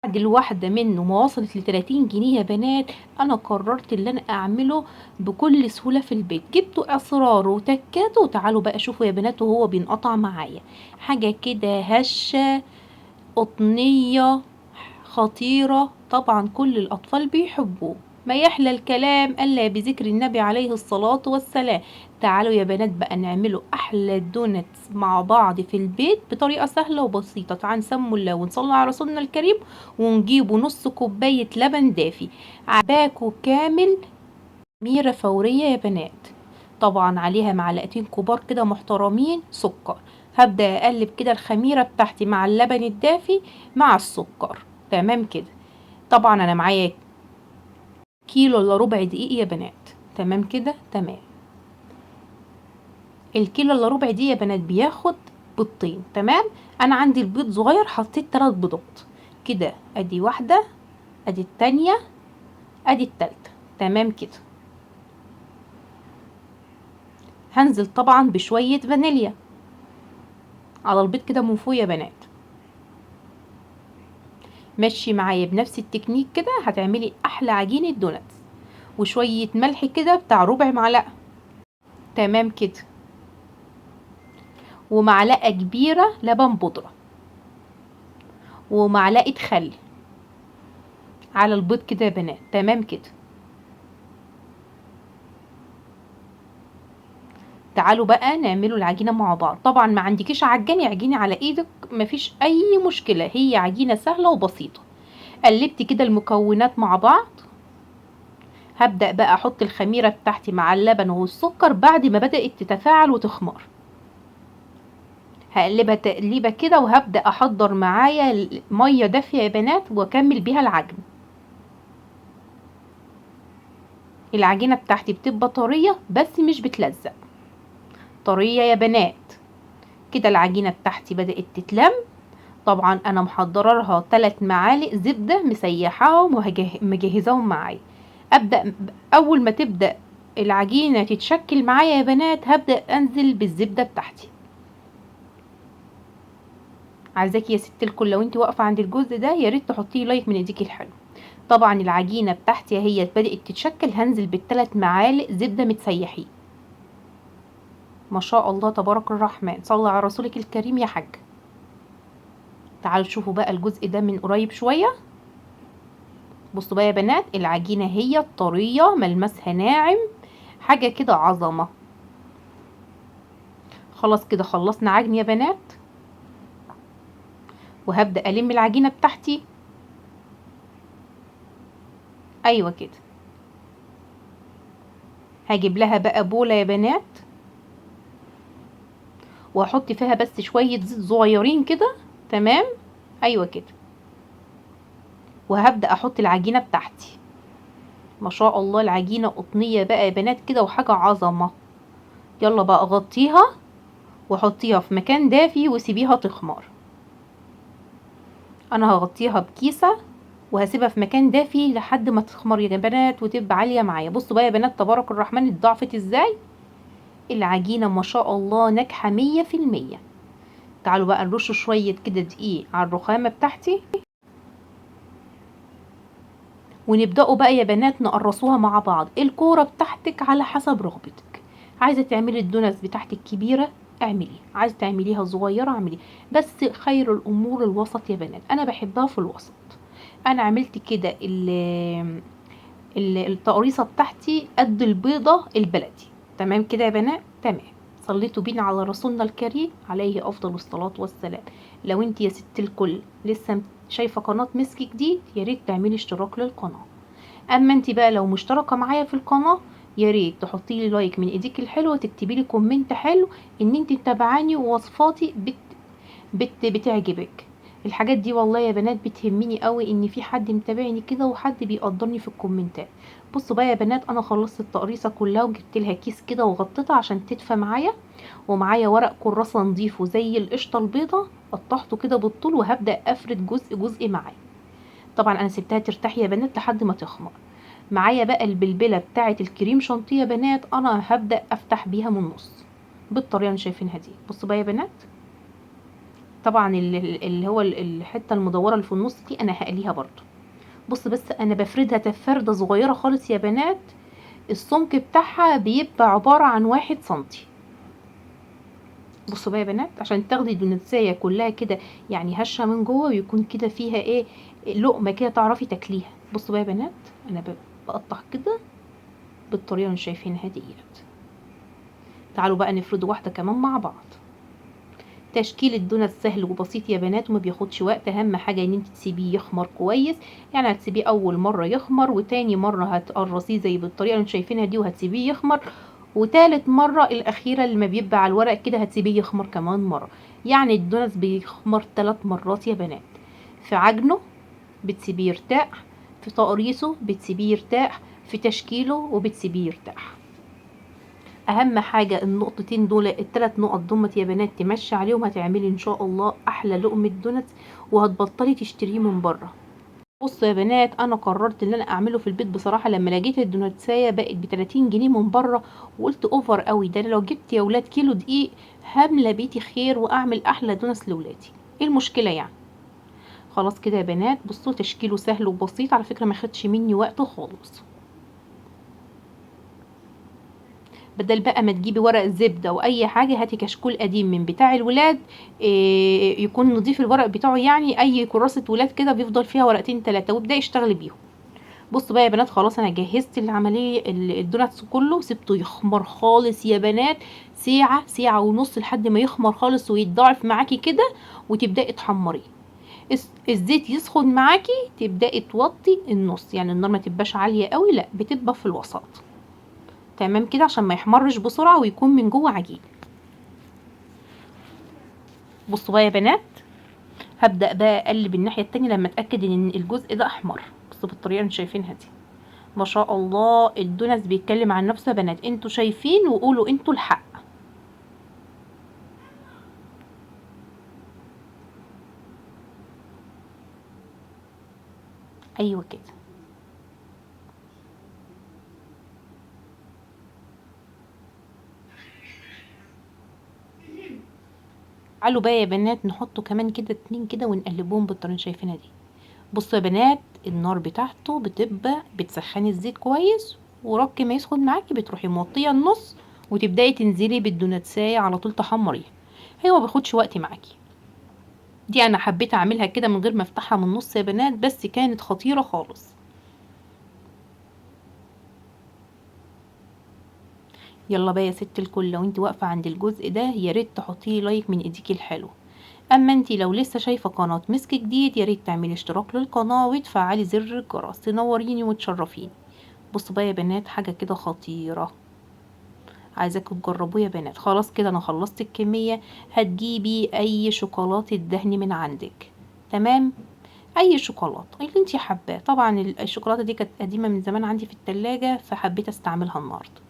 بعد الواحدة منه ما وصلت ل30 جنيه يا بنات، انا قررت اللي انا اعمله بكل سهولة في البيت. جبت اسراره وتكاته، وتعالوا بقى شوفوا يا بنات وهو بينقطع معايا. حاجة كده هشة قطنية خطيرة، طبعا كل الاطفال بيحبوه. ما يحلى الكلام الا بذكر النبي عليه الصلاة والسلام. تعالوا يا بنات بقى نعملوا احلى دونتس مع بعض في البيت بطريقة سهلة وبسيطة. تعالوا نسموا الله ونصلي على رسولنا الكريم، ونجيبوا نص كوباية لبن دافي، باكو كامل خميرة فورية يا بنات، طبعا عليها معلقتين كبار كده محترمين سكر. هبدأ اقلب كده الخميرة بتاعتي مع اللبن الدافي مع السكر، تمام كده. طبعا انا معايا كيلو الا ربع دقيق يا بنات، تمام كده تمام. الكيلو الا ربع دي يا بنات بياخد بيضتين، تمام. انا عندي البيض صغير، حطيت 3 بيضات كده، ادي واحدة، ادي التانية، ادي التالتة، تمام كده. هنزل طبعا بشوية فانيليا على البيض كده من فوق يا بنات. مشي معايا بنفس التكنيك كده، هتعملي احلى عجينة دوناتس. وشوية ملح كده بتاع ربع معلقة، تمام كده. ومعلقة كبيرة لبن بودرة، ومعلقة خل على البيض كده يا بنات، تمام كده. تعالوا بقى نعملوا العجينة مع بعض. طبعا ما عندكيش عجان، اعجني على ايدك، مفيش اي مشكلة، هي عجينة سهلة وبسيطة. قلبت كده المكونات مع بعض. هبدأ بقى احط الخميرة بتاعتي مع اللبن والسكر بعد ما بدأت تتفاعل وتخمر. هقلبها تقليبة كده، وهبدأ احضر معايا مية دافية يا بنات واكمل بيها العجن. العجينة بتاعتي بتبقى طرية بس مش بتلزق، طرية يا بنات كده. العجينة بتاعتي بدأت تتلم. طبعا انا محضره لها 3 معالق زبدة مسيحاهم ومجهزاهم معايا. اول ما تبدأ العجينة تتشكل معايا يا بنات، هبدأ انزل بالزبدة بتاعتي. عايزاكي يا ست الكل لو انت واقفة عند الجزء ده يا ريت تحطيه لايك من ايديكي الحلو. طبعا العجينة بتاعتي هي بدأت تتشكل، هنزل بالثلاث معالق زبدة متسيحين. ما شاء الله تبارك الرحمن، صلى على رسولك الكريم يا حاج. تعالوا شوفوا بقى الجزء ده من قريب شوية. بصوا بقى يا بنات، العجينة هي الطرية، ملمسها ناعم، حاجة كده عظمة. خلاص كده خلصنا عجن يا بنات، وهبدأ ألم العجينة بتاعتي. أيوة كده. هجيب لها بقى بولة يا بنات، وهحط فيها بس شوية زيت صغيرين كده، تمام. أيوة كده. وهبدأ أحط العجينة بتاعتي. ما شاء الله العجينة قطنية بقى يا بنات كده، وحاجة عظمة. يلا بقى غطيها وحطيها في مكان دافي وسيبيها تخمر. انا هغطيها بكيسة وهسيبها في مكان دافي لحد ما تخمر يا بنات وتبقى عالية معايا. بصوا بقى يا بنات تبارك الرحمن اتضاعفت ازاي العجينة، ما شاء الله ناجحة مية في المية. تعالوا بقى نرش شوية كده دقيق على الرخامة بتاعتي، ونبدأوا بقى يا بنات نقرصوها مع بعض. الكورة بتاعتك على حسب رغبتك، عايزة تعملي الدوناتس بتاعتك كبيرة اعملي، عايزة تعمليها صغيرة اعملي، بس خير الأمور الوسط يا بنات. أنا بحبها في الوسط. أنا عملت كده التقريصة بتاعتي قد البيضة البلدي، تمام كده يا بنات؟ تمام. صليتوا بينا على رسولنا الكريم عليه أفضل الصلاة والسلام. لو انت يا ست الكل لسه شايفة قناة مسك جديد، يا ريت تعملي اشتراك للقناة. أما انت بقى لو مشتركة معايا في القناة، يا ريت تحطي لي لايك من ايديك الحلوة، وتكتبي لي comment حلو ان انت متابعاني ووصفاتي بتعجبك. الحاجات دي والله يا بنات بتهمني قوي ان في حد متابعني كده وحد بيقدرني في الكومنتات. بصوا بقى يا بنات، انا خلصت التقريصه كلها وجبت لها كيس كده وغطيتها عشان تدفى معايا، ومعايا ورق كراسه نضيفه زي القشطه البيضه قطعته كده بالطول، وهبدا افرد جزء جزء معايا. طبعا انا سبتها ترتاح يا بنات لحد ما تخمر. معايا بقى البلبله بتاعه الكريم شانتيه يا بنات، انا هبدا افتح بيها من النص بالطريقه اللي شايفينها دي. بصوا بقى يا بنات، طبعا اللي هو الحتة المدوره اللي في النص دي انا هقليها برضو. بص بس انا بفردها تفرده صغيرة خالص يا بنات، السمك بتاعها بيبقى عبارة عن 1 سنتي. بصوا بقى يا بنات عشان تاخدي الدوناتسايه كلها كده يعني هشه من جوه، ويكون كده فيها ايه لقمة كده تعرفي تاكليها. بصوا بقى يا بنات انا بقطع كده بالطريقة اللي شايفينها ديت. تعالوا بقى نفرد واحدة كمان مع بعض. تشكيل الدونات سهل وبسيط يا بنات وما بياخدش وقت. اهم حاجة ان انت تسيبيه يخمر كويس، يعني هتسيبيه اول مرة يخمر، وتاني مرة هتقرصيه زي بالطريقة اللي انتوا شايفينها دي وهتسيبيه يخمر، وتالت مرة الاخيرة اللي ما بيبقى على الورق كده هتسيبيه يخمر كمان مرة. يعني الدونات بيخمر 3 مرات يا بنات. في عجنه بتسيبيه يرتاح، في تقريصه بتسيبيه يرتاح، في تشكيله وبتسيبيه يرتاح. اهم حاجة النقطتين دول، التلات نقط دمت يا بنات تمشي عليهم، هتعملي ان شاء الله احلى لقمة دونات وهتبطلي تشتريه من بره. بصوا يا بنات انا قررت ان انا اعمله في البيت بصراحة لما لقيت الدوناتسايه بقت ب 30 جنيه من بره، وقلت over قوي ده، لو جبت يا ولاد كيلو دقيق هملى بيتي خير واعمل احلى donuts لولادي، ايه المشكلة يعني؟ خلاص كده يا بنات. بصوا تشكيله سهل وبسيط على فكرة، ما خدش مني وقت خالص. بدل بقى ما تجيبي ورق زبدة واي حاجة، هاتي كشكول قديم من بتاع الولاد، يكون نضيف الورق بتاعه، يعني اي كراسة ولاد كده بيفضل فيها ورقتين 3، وابداي اشتغلي بيهم. بصوا بقى يا بنات خلاص انا جهزت العملية الدوناتس كله، سبته يخمر خالص يا بنات ساعة، ساعة ونص لحد ما يخمر خالص ويتضاعف معاكي كده، وتبداي تحمريه. الزيت يسخن معاكي تبداي توطي النص، يعني النار ما تبقاش عالية قوي، لا بتبقى في الوسط تمام كده عشان ما يحمرش بسرعة ويكون من جوه عجين. بصوا بقى يا بنات هبدا بقى اقلب الناحية التانية لما اتاكد ان الجزء ده احمر. بصوا بالطريقة اللي انتوا شايفينها دي، ما شاء الله ال donuts بيتكلم عن نفسه يا بنات، انتوا شايفين وقولوا انتوا الحق. ايوه كده. تعالوا بقى يا بنات نحطه كمان كده 2 كده ونقلبهم بالطريقة اللي شايفينها دي. بصوا يا بنات النار بتاعته بتبقى بتسخني الزيت كويس، ورك ما يسخن معاكي بتروحي موطيه النص وتبداي تنزلي بالدوناتسايه على طول تحمريها، هي ما بياخدش وقت معاكي. دي انا حبيت اعملها كده من غير ما افتحها من النص يا بنات، بس كانت خطيرة خالص. يلا بقى يا ست الكل، لو انت واقفة عند الجزء ده يا ريت تحطي like من ايديكي الحلوة. اما انت لو لسه شايفه قناة مسك جديد يا ريت تعملي اشتراك للقناة وتفعلي زر الجرس، تنوريني وتشرفيني. بصوا بقى يا بنات حاجة كده خطيرة، عايزاكم تجربوه يا بنات. خلاص كده انا خلصت الكمية. هتجيبي اي شوكولاتة دهن من عندك، تمام، اي شوكولاتة اللي انت حباه. طبعا الشوكولاتة دي كانت قديمة من زمان عندي في التلاجة فحبيت استعملها النهارده.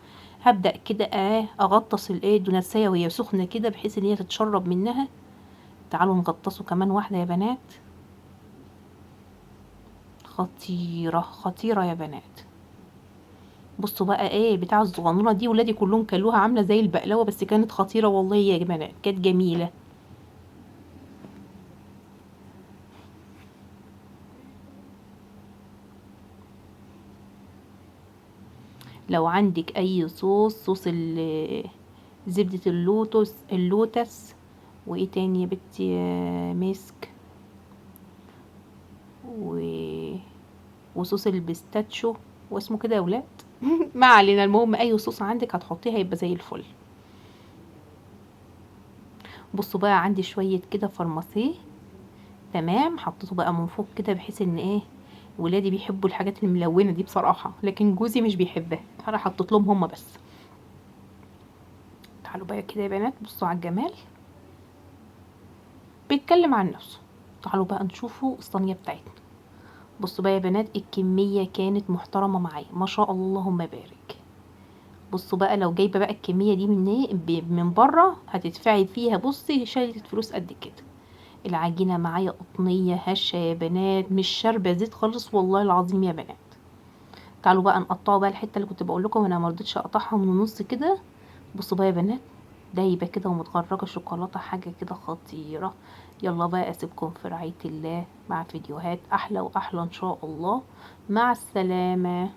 هبدا كده اغطس الدوناتسيه وهي سخنة كده بحيث ان هي تتشرب منها. تعالوا نغطسه كمان واحدة يا بنات، خطيرة خطيرة يا بنات. بصوا بقى بتاع الصغنونه دي ولادي كلهم كلوها، عامله زي البقلاوه بس كانت خطيرة والله يا بنات، كانت جميلة. لو عندك اي صوص، صوص زبدة اللوتس، وايه تاني يا بنتي، مسك وصوص ال pistachio، واسمه كده يا ولاد ما علينا. المهم اي صوص عندك هتحطيه هيبقى زي الفل. بصوا بقى عندي شوية كده فرماسيه، تمام، حطيته بقى من فوق كده بحيث ان ولادي بيحبوا الحاجات الملونة دي بصراحة، لكن جوزي مش بيحبها، انا حطيت لهم هما بس. تعالوا بقى كده يا بنات بصوا على الجمال، بيتكلم عن نفسه. تعالوا بقى نشوفوا الصينية بتاعتنا. بصوا بقى يا بنات الكمية كانت محترمه معايا ما شاء الله اللهم بارك. بصوا بقى لو جايبه بقى الكمية دي من بره هتدفعي فيها بصي شالت فلوس قد كده. العجينة معايا قطنيه هشه يا بنات، مش شاربه زيت خالص والله العظيم يا بنات. تعالوا بقى نقطعوا بقى الحتة اللي كنت بقول لكم انا ما رضيتش اقطعها من النص كده. بصوا بقى يا بنات دايبه كده ومتغرقه شوكولاتة، حاجة كده خطيرة. يلا بقى اسيبكم في رعاية الله مع فيديوهات احلى واحلى ان شاء الله. مع السلامة.